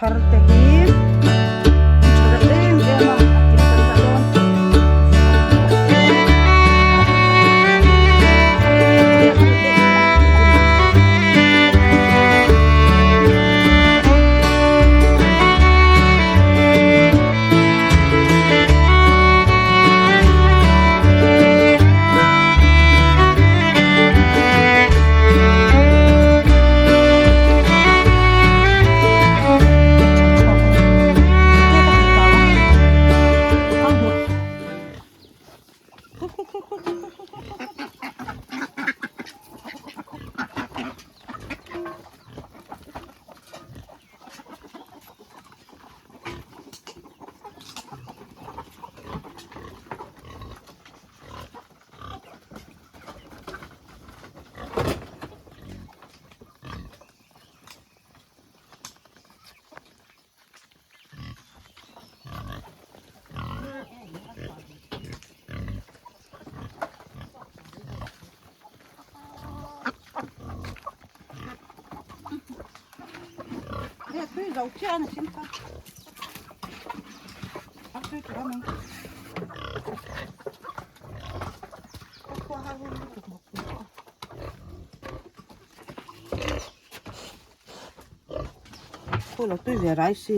Thar te hi tha reuh em em a, a kim kan dah dawn. Khu lo tui ve rai si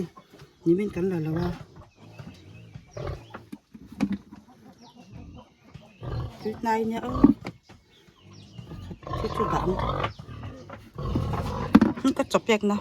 nimin kan la lo a tui hnai nia aw pakhat khi chu dah ang ka chaw pek na.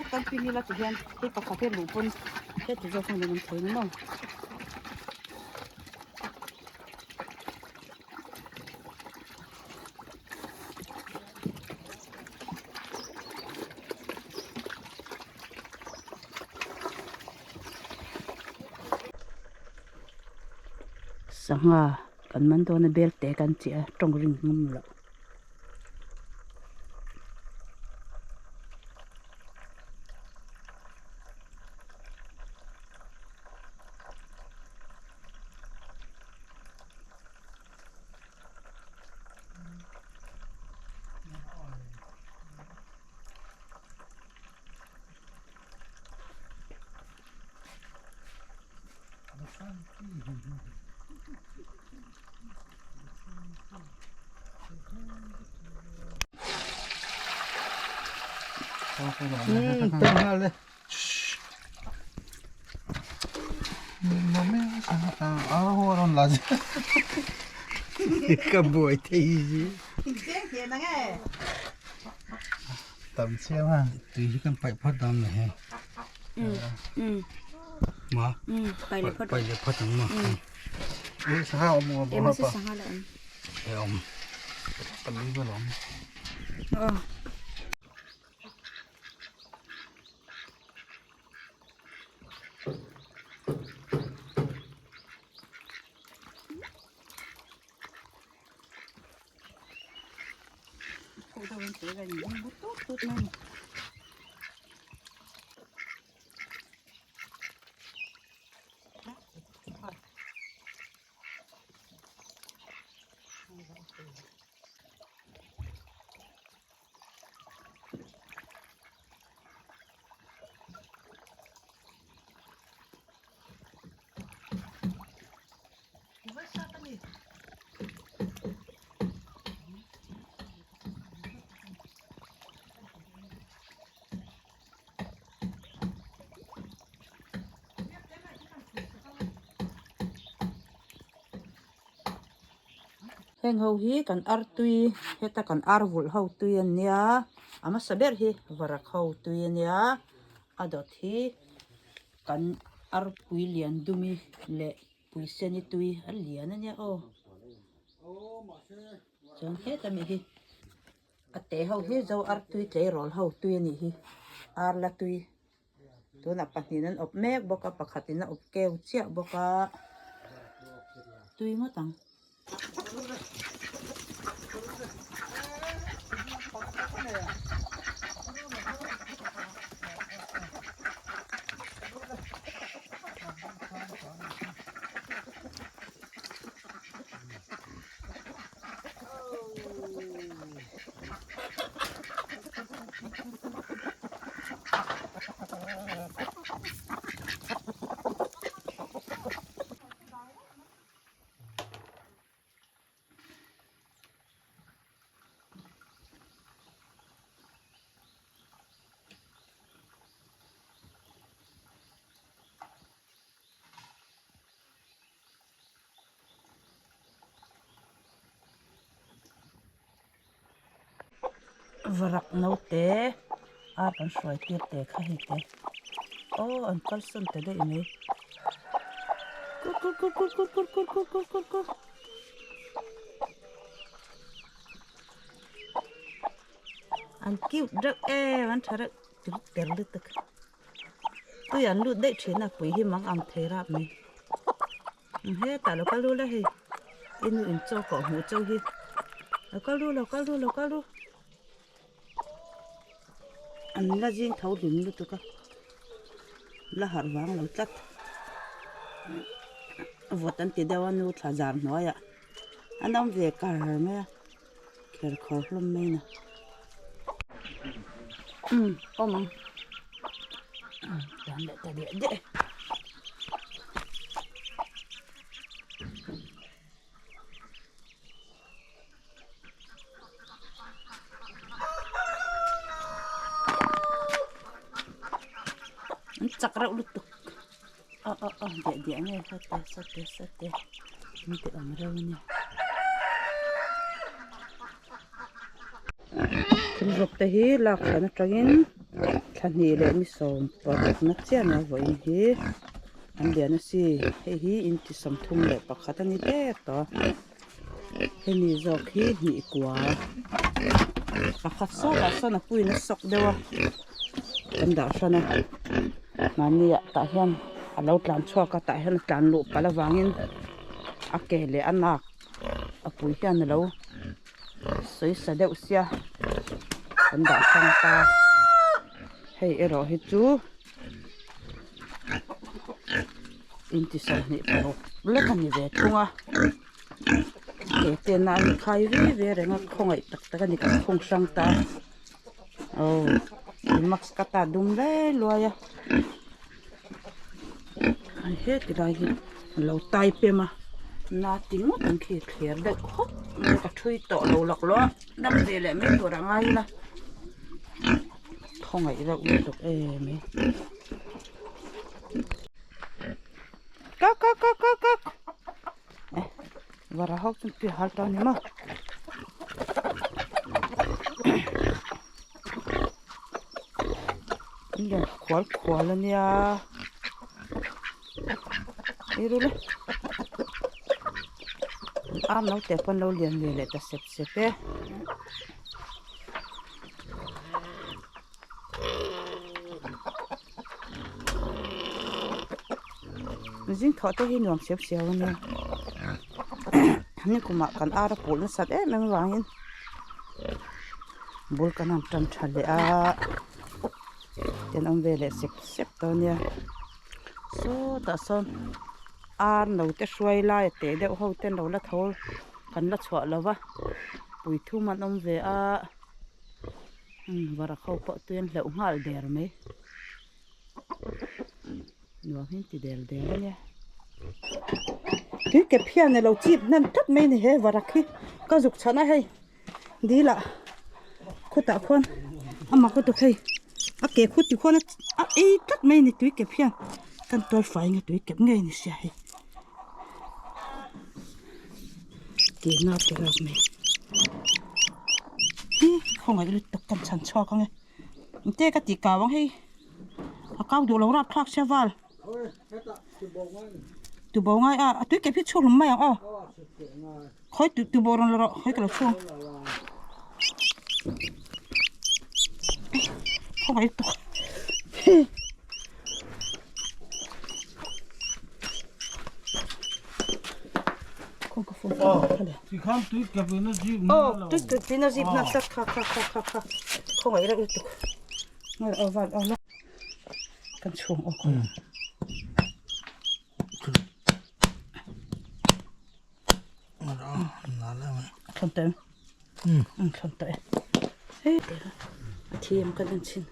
Kan pin ila ti hian hei pakhat hi luh pawn heti zawk hian an awm thei ni maw. Sangha kan man dawn a bel te kan chiah a tawng ring ngam loh. Ka buai thei hi. Tam chiang a. Tui hi kan paih phawt dawn ni he. Ma. Paih leh phawt. Paih leh phawt ang ma. Sangha awm awm Em se sangha la awm. E awm. Pali vel awm. Aw. Heng ho hi kan artui heta kan ar vulh ho tui an nia a hmasa ber hi varak ho tui a nia a dawt hi kan arpui lian dumi leh puiseni tui a lian a nia aw chuan heta mi hi a te ho hi zo artui tleirawl ho tui a nih hi ar la tui. Tunah pahnihin an awp mek bawk a pakhatin a awp keu chiah bawk a tui ngawt ang. Varak naute ar kan hruai tir te kha hei te aw an kalsawn ta daih mai kur kur kur kur kur kur kur kur kur kur an cute reuh em an tha reuh ter lutuk tui an lut daih thin a pui hi mang ang thei rap mai. Hetah lo kal ru la hei i nu in chaw kawh hmuh chau hi lo kal ru lo kal ru lo kal ru an la zing tho hlim lutuk a la harh vang lo tlat vawt an ti deuh a nu thla zar hnuaiah an awm ve kar mai a kher khawr hlawm mai na umm awm ang dan leh ta diah diah e. An chak reuh lutuk aw aw aw diah diah nge sawte sawte sawte an ti awm reuh a nia. Thil rawk te hi lak hran atangin thla hnih leh ni 16 na chiah nia vawiin hi an lian a si hei hi inti 31 a ni tep tawh a hemi zawk hi hnih kua pakhat sawtah sawn a puiin a sawk deuh a kan dah hran a mahni ah tah hian a lo tlan chhuak a tah hian a tlan luh palh avangin a ke leh a nak a pui hian a lo sawi sa deuh sia kan dah hrang ta hei erawh hi chu inti 26 lek a ni ve thung a ke ten a an khai ve ve reng a khawngaih tak tak a ni kan khung hrang ta aw mask ka ta dum lai luai a heti lai hi a lo tai pem a na ti ngawt ang khi thler deuh khawp mai ka thui tawh lo laklawh a dam ve leh mai tur a ngai ila khawngaih reuh lutuk em mai kak kak kak kak kak eh vara ho chu tui hal ta ni maw. Lian khual khual a nia ei ru le ar naute pawh an lo lian ve leh ta sep sep e. Zing thawh te hi nuam siau siau a nia nikumah kan ar a pulh nasat em em avangin bul kan han tan tha leh a tenawm ve leh sep sep tawh a nia sawtah sawn ar no te hruai lai a teh deuh ho ten lo la tho kan la chhuah lo va puithum an awm ve a varak ho pawh tui an hleuh nghal der mai nuam hi an ti del del a nia tui kep hian alo chip hnem tlat mai a ni he varak hi ka zuk chhan a hei. Dil ah khutah khuan a mak lutuk hei a ke khut ti khuan a ei tlat mai a ni tui kep hian kan tual fai nge tui kep ngei a ni sia hei. Ti na ti rap mai. Hi khawngaih lutuk kan chhan chhuak ang e. Engte ka tih kau ang hei. A kau duh lo rap thlak sia val. Tubo ngai a, a tui kep hi chhuk hlum mai ang aw. Khawi tu tubo rawn la rawh, khawi ka lo chhung. Khawngaih lutuk. Kan chhung awk Thlan tawh em? Thlan tawh e. Hei a thiam kan en chhin.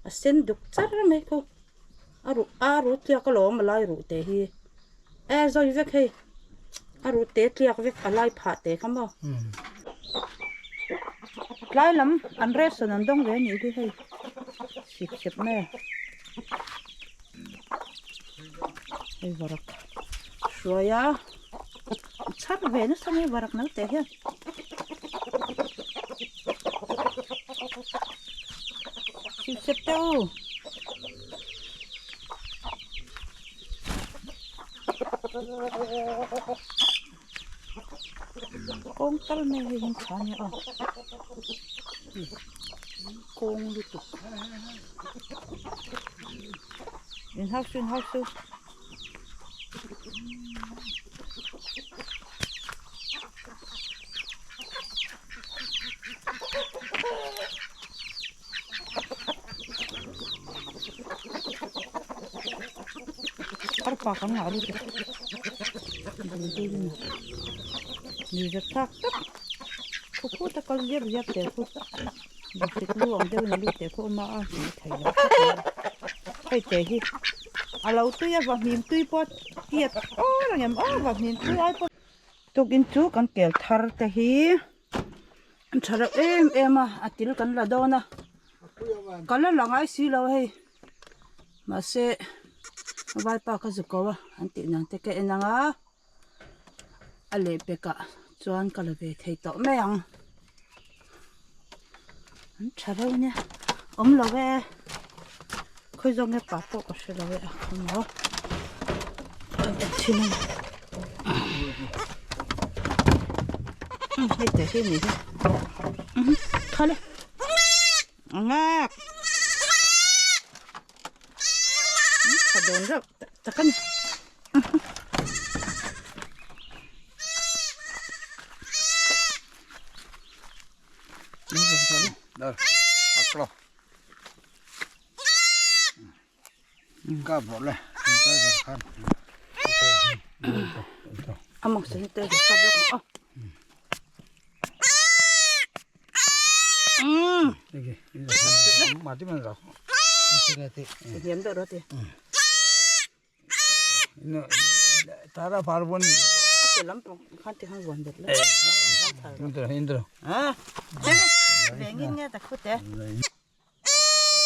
A sen duk char mai khu. A ruh a ruh tliak alawm a lai ruh te hi. E zawi vek hei. A ruh te tliak vek a lai phah te kha maw. Tlai lam an ration an dawng ve a nih hi hei. Sip sep mai a. Hei varak hruai a. Chhar ve nasa mai varak naute hian. Sip sep teh u. Kawng tal mai hei hi tha nia aw. Kawng lutuk. In hau su in hau su. Arpa kan ngah lutuk ni zet tak tak khu khu ta kal ziap ziap te khu basik lu ang deuhin a lut te khu awm a a hmuh theih loh khawp mai hei te hi a lo tui a vahmim tui pawh a tiat awr ang em aw vahmim tui ai pawh tukin chu kan kel thar te hi. An tha reuh em em a a til kan la dawn a ka la la ngai si lo hei mahse vaipa ka zu ko a an tih nang te ka en ang a a lehpekah chuan ka la ve thei tawh mai ang an tha reuh ania awm lo e khawi zawng nge pa pawh ka hre lo e a khaw kan en thin a ni. Hei te hi ni hi khale angak tha dawn reuh tak a ni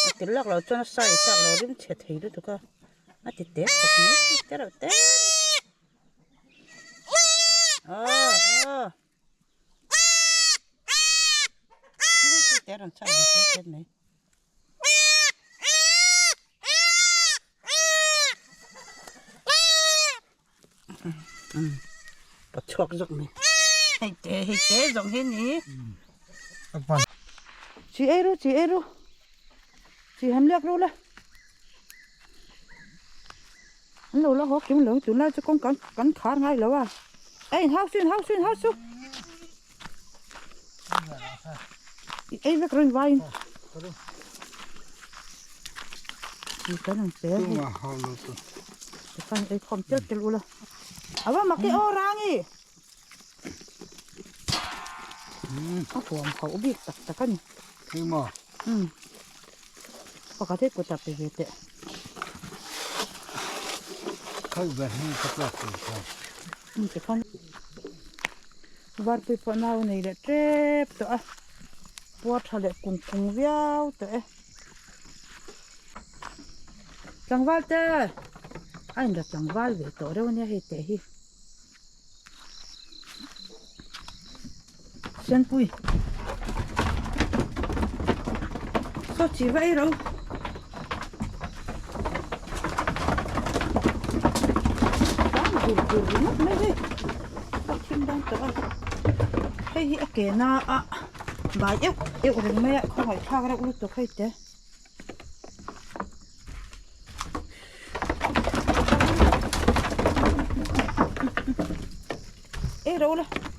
A tel lak loh chuan a sa ei chak lo rim chhe thei lutuk a a ti te khawp mai te reuh te aw aw te rawn chak ve te te mai. Chhuak zawk mai hei te hei te zawng hi ni chi ei ru chi ei ru chi han liak ru la an lo la haw kim lo tunlai chu kawng kan kan khar ngai lo a ei in hau su in hau su in hau su ei vek rawn vai in kan ang che kan ei khawm tel tel ula awa mak i aw rang i a huam hauh bik tak tak a ni pakhat hi kut ah pe ve teh Varpui pawh nau nei leh tep tawh a puar tha leh kung kung viau tawh e tlangval te. A inla tlangval ve tawh reuh ania hei teh hi. Senpui. Saw chi va ei ro. Tlang dur dur ringawt mai hei. Ka thim dawn tawh a. Hei hi a ke na a bai euh euh reng mai a khawngaih thlak reuh lutuk hei te. Ei ro la.